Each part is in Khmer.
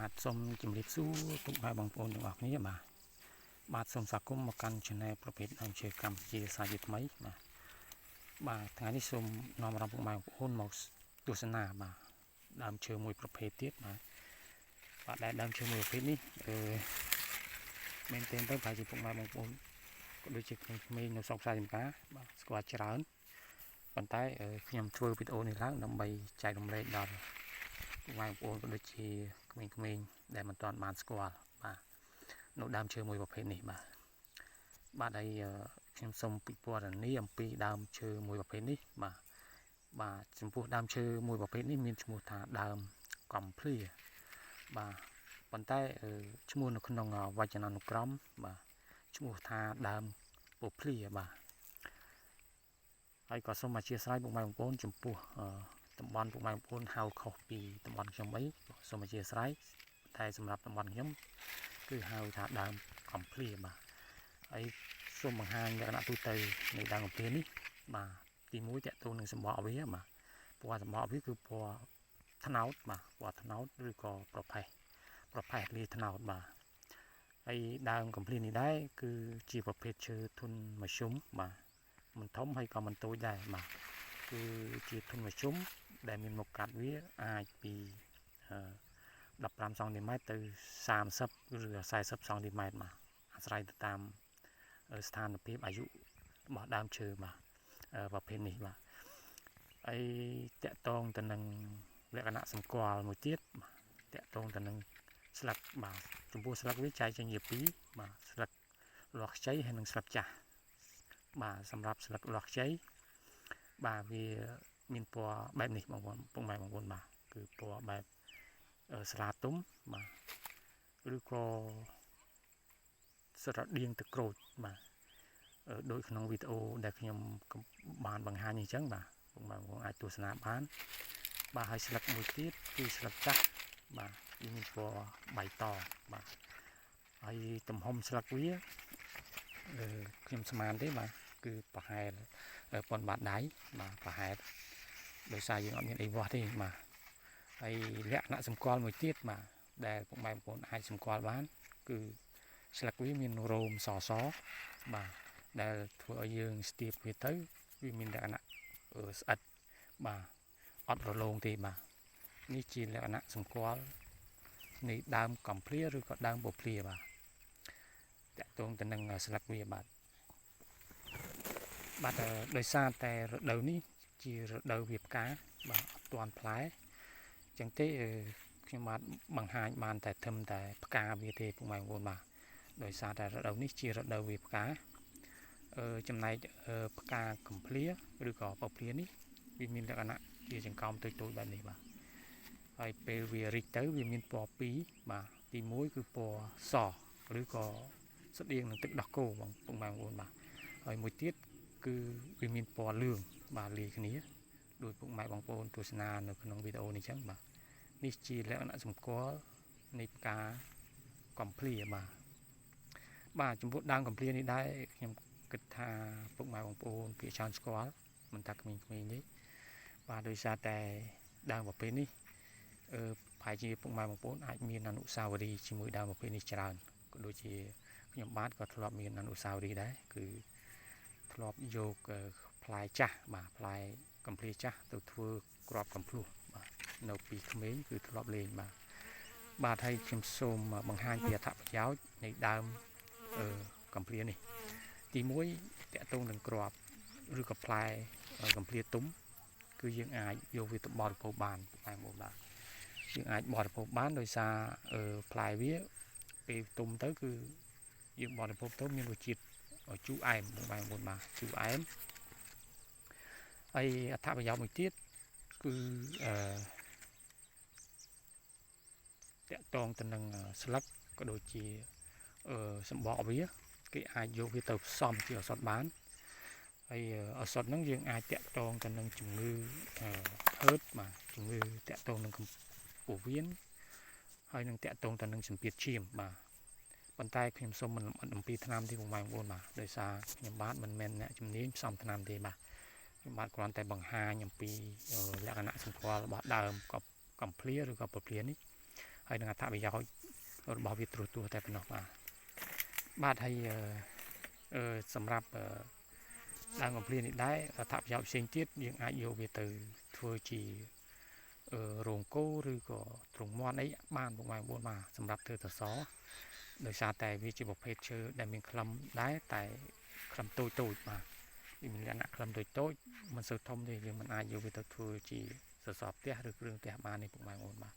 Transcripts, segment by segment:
បាទសូមជម្រាបសួរពុកម៉ែបងប្អូនទាំងអស់គ្នាបាទបាទសូមស្វាគមន៍មកកាន់ Channel ប្រភេទដើមឈើកម្ពុជាសាជាថ្មីបាទបាទថ្ងៃនេះសូមនាំអារម្មណ៍ពុកម៉ែបងប្អូនមកទស្សនាបាទដើមឈើមួយប្រភេទទៀតបាទបាទដែលដើមឈើមួយប្រភេទនេះអឺមែនទែនទៅប្រហែលជាពុកម៉ែបងប្អូនក៏ដូចជាក្មេងៗនៅស្រុកផ្សារចម្ការបាទស្គាល់ច្រើនប៉ុន្តែខ្ញុំធ្វើវីដេអូនេះឡើងដើម្បីចែករំលែកដល់ពុកម៉ែបងប្អូនក៏ដូចជាក្មេងៗដែលមិនទាន់បានស្គាល់បាទនៅដើមឈើមួយប្រភេទនេះបាទបាទហើយខ្ញុំសូមពិពណ៌នាអំពីដើមឈើមួយប្រភេទនេះបាទបាទចំពោះដើមឈើមួយប្រភេទនេះមានឈ្មោះថាដើមកំភ្លាបាទប៉ុន្តែឈ្មោះនៅក្នុងវចនានុក្រមបាទឈ្មោះថាដើមពភ្លាបាទហើយក៏សូមអធ្យាស្រ័យពុកម៉ែបងប្អូនចំពោះតំបន់ពុកម៉ែបងប្អូនហៅខុសពីតំបន់ខ្ញុំអីសូមអធ្យាស្រ័យតែសម្រាប់តំបន់ខ្ញុំគឺហៅថាដើមកំភ្លាបាទហើយសូមបង្ហាញលក្ខណៈទូទៅនៃដើមកំភ្លានេះបាទទី1តកតូននឹងសម្បកវាបាទពណ៌សម្បកវាគឺពណ៌ត្នោតបាទពណ៌ត្នោតឬក៏ប្រផេះប្រផេះលាយត្នោតបាទហើយដើមកំភ្លានេះដែរគឺជាប្រភេទឈើធុនមធ្យមបាទមិនធំហើយក៏មិនតូចដែរបាទគឺជាធុនមធ្យមដែលមានមុខកាត់វាអាចពី15សង់ទីម៉ែត្រទៅ30ឬ40សង់ទីម៉ែត្របាទអាស្រ័យទៅតាមស្ថានភាពអាយុរបស់ដើមឈើបាទប្រភេទនេះបាទហើយតកតងទៅនឹងលក្ខណៈសម្គាល់មួយទៀតបាទតកតងទៅនឹងស្លឹកបាទចំពោះស្លឹកវាចែកចេញជាពីរបាទស្លឹកលាស់ខ្ចីហើយនិងស្លឹកចាស់បាទសម្រាប់ស្លឹកលាស់ខ្ចីបាទវាមានពណ៌បែបនេះបងប្អូនពុកម៉ែបងប្អូនបាទគឺពណ៌បែបស្លាទុំបាទឬក៏ស្រដៀងទៅក្រូចបាទដូចក្នុងវីដេអូដែលខ្ញុំបានបង្ហាញអញ្ចឹងបាទពុកម៉ែបងប្អូនអាចទស្សនាបានបាទហើយស្លឹកមួយទៀតគឺស្លឹកចាស់បាទវាមានពណ៌បៃតងបាទហើយទំហំស្លឹកវាខ្ញុំស្មានទេបាទគឺប្រហែលប៉ុនបាតដៃបាទប្រហែលដោយសារយើងអត់មានអីវាស់ទេបាទហើយលក្ខណៈសម្គាល់មួយទៀតបាទដែលពុកម៉ែបងប្អូនអាចសម្គាល់បានគឺស្លឹកវាមានរោមសសបាទដែលធ្វើឲ្យយើងស្ទាបវាទៅវាមានលក្ខណៈស្អិតបាទអត់រលោងទេបាទនេះជាលក្ខណៈសម្គាល់នៃដើមកំភ្លាឬក៏ដើមពភ្លាបាទតកតងទៅនឹងស្លឹកវាបាទបាទដោយសារតែរដូវនេះជារដូវវាផ្កាបាទអត់ទាន់ផ្លែអញ្ចឹងទេខ្ញុំបាទបង្ហាញបានតែធឹមតែផ្កាវាទេពុកម៉ែបងប្អូនបាទដោយសារតែរដូវនេះជារដូវវាផ្កាចំណែកផ្កាកំភ្លាឬក៏ពភ្លានេះវាមានលក្ខណៈជាចង្កោមតូចៗបែបនេះបាទហើយពេលវារីកទៅវាមានពណ៌ពីរបាទទី1គឺពណ៌សឬក៏ស្តៀងនឹងទឹកដោះគោបងពុកម៉ែបងប្អូនបាទហើយមួយទៀតគឺវាមានពណ៌លឿងបាទលាយគ្នាដោយពុកម៉ែបងប្អូនទស្សនានៅក្នុងវីដេអូនេះចឹងបាទនេះជាលក្ខណៈសម្គាល់នៃផ្កាកំភ្លាបាទបាទចំពោះដើមកំភ្លានេះដែរខ្ញុំគិតថាពុកម៉ែបងប្អូនភាគច្រើនស្គាល់មិនថាក្មេងៗទេបាទដោយសារតែដើមប្រភេទនេះអឺប្រហែលជាពុកម៉ែបងប្អូនអាចមានអនុស្សាវរីយ៍ជាមួយដើមប្រភេទនេះច្រើនក៏ដូចជាខ្ញុំបាទក៏ធ្លាប់មានអនុស្សាវរីយ៍ដែរគឺធ្លាប់យកផ្លែចាស់បាទផ្លែកំភ្លាចាស់ទៅធ្វើក្របកំភ្លោះបាទនៅពីក្មេងគឺធ្លាប់លេងបាទបាទហើយខ្ញុំសូមបង្ហាញពីអត្ថប្រយោជន៍នៃដើមកំភ្លានេះទី1តកតងនឹងក្របឬក៏ផ្លែកំភ្លាទុំគឺយើងអាចយកវាទៅបរិភោគបានផ្លែមកបាទយើងអាចបរិភោគបានដោយសារផ្លែវាពេលទុំទៅគឺយើងបរិភោគទៅមានរសជាតិជូរអែមបងប្អូនបាទជូរអែមហើយអត្ថប្រយោជន៍មួយទៀតគឺអឺតកតងទៅនឹងស្លឹកក៏ដូចជាសម្បកវាគេអាចយកវាទៅផ្សំជាឱសថបានហើយឱសថហ្នឹងយើងអាចតកតងទៅនឹងជំងឺហឺតបាទជំងឺតកតងនឹងពោះវៀនហើយនឹងតកតងទៅនឹងសម្ពាធឈាមបាទប៉ុន្តែខ្ញុំសូមមិនលម្អិតអំពីថ្នាំទេពុកម៉ែបងប្អូនបាទដោយសារខ្ញុំបាទមិនមែនអ្នកជំនាញផ្សំថ្នាំទេបាទខ្ញុំបាទគ្រាន់តែបង្ហាញអំពីលក្ខណៈសម្គាល់របស់ដើមកំភ្លាឬក៏ពភ្លានេះ ហើយនឹងអត្ថប្រយោជន៍របស់វាត្រួសត្រាសតែប៉ុណ្ណោះបាទបាទហើយអឺសម្រាប់ដើមកំភ្លានេះដែរអត្ថប្រយោជន៍ផ្សេងទៀតយើងអាចយកវាទៅធ្វើជារោងគោឬក៏ទ្រុងមាន់អីបានពុកម៉ែបងប្អូនបាទសម្រាប់ធ្វើសសរដោយសារតែវាជាប្រភេទឈើដែលមានខ្លឹមដែរតែខ្លឹមតូចតូចបាទវាមានលក្ខណៈខ្លឹមតូចតូចមិនសូវធំទេយើងមិនអាចយកវាទៅធ្វើជាសសរផ្ទះឬគ្រឿងផ្ទះបានទេពុកម៉ែបងប្អូនបាទ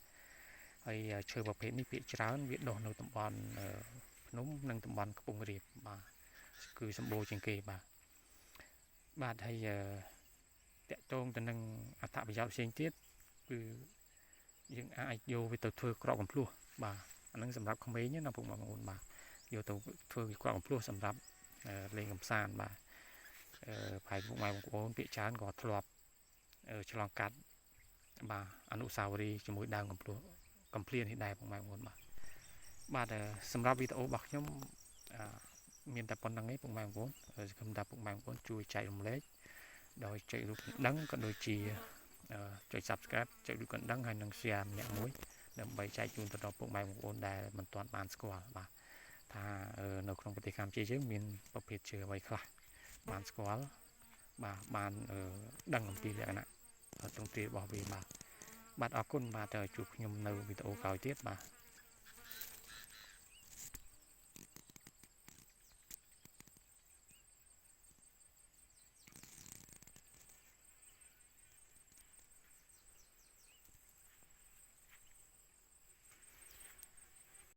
ហើយឈើប្រភេទនេះភាគច្រើនវាដុះនៅតំបន់ភ្នំនិងតំបន់ខ្ពង់រាបបាទគឺសម្បូរជាងគេបាទបាទហើយតកតងទៅនឹងអត្ថប្រយោជន៍ផ្សេងទៀតគឺយើងអាចយកវាទៅធ្វើក្រកកំភ្លោះបាទអាហ្នឹងសម្រាប់ក្មេងណាពុកម៉ែបងប្អូនបាទយកទៅធ្វើក្រកកំភ្លោះសម្រាប់លេងកម្សាន្តបាទអឺប្រហែលពុកម៉ែបងប្អូនភាគច្រើនក៏ធ្លាប់ឆ្លងកាត់បាទអនុស្សាវរីយ៍ជាមួយដើមកំភ្លោះកំភ្លានេះដែរពុកម៉ែបងប្អូនបាទបាទសម្រាប់វីដេអូរបស់ខ្ញុំមានតែប៉ុណ្្នឹងឯងពុកម៉ែបងប្អូនសង្ឃឹមថាពុកម៉ែបងប្អូនជួយចែករំលែកដោយចុចរូបកណ្ដឹងក៏ដូចជាចុច Subscribe ចុចរូបកណ្ដឹងហើយនិង Share ម្នាក់មួយដើម្បីចែកជូនទៅដល់ពុកម៉ែបងប្អូនដែលមិនទាន់បានស្គាល់បាទថានៅក្នុងប្រទេសកម្ពុជាយើងមានប្រភេទឈើអ្វីខ្លះបានស្គាល់បាទបានដឹងអំពីលក្ខណៈទ្រង់ទ្រាយរបស់វាបាទបាទអរគុណបាទជួបខ្ញុំនៅវីដេអូក្រោយទៀតបាទ។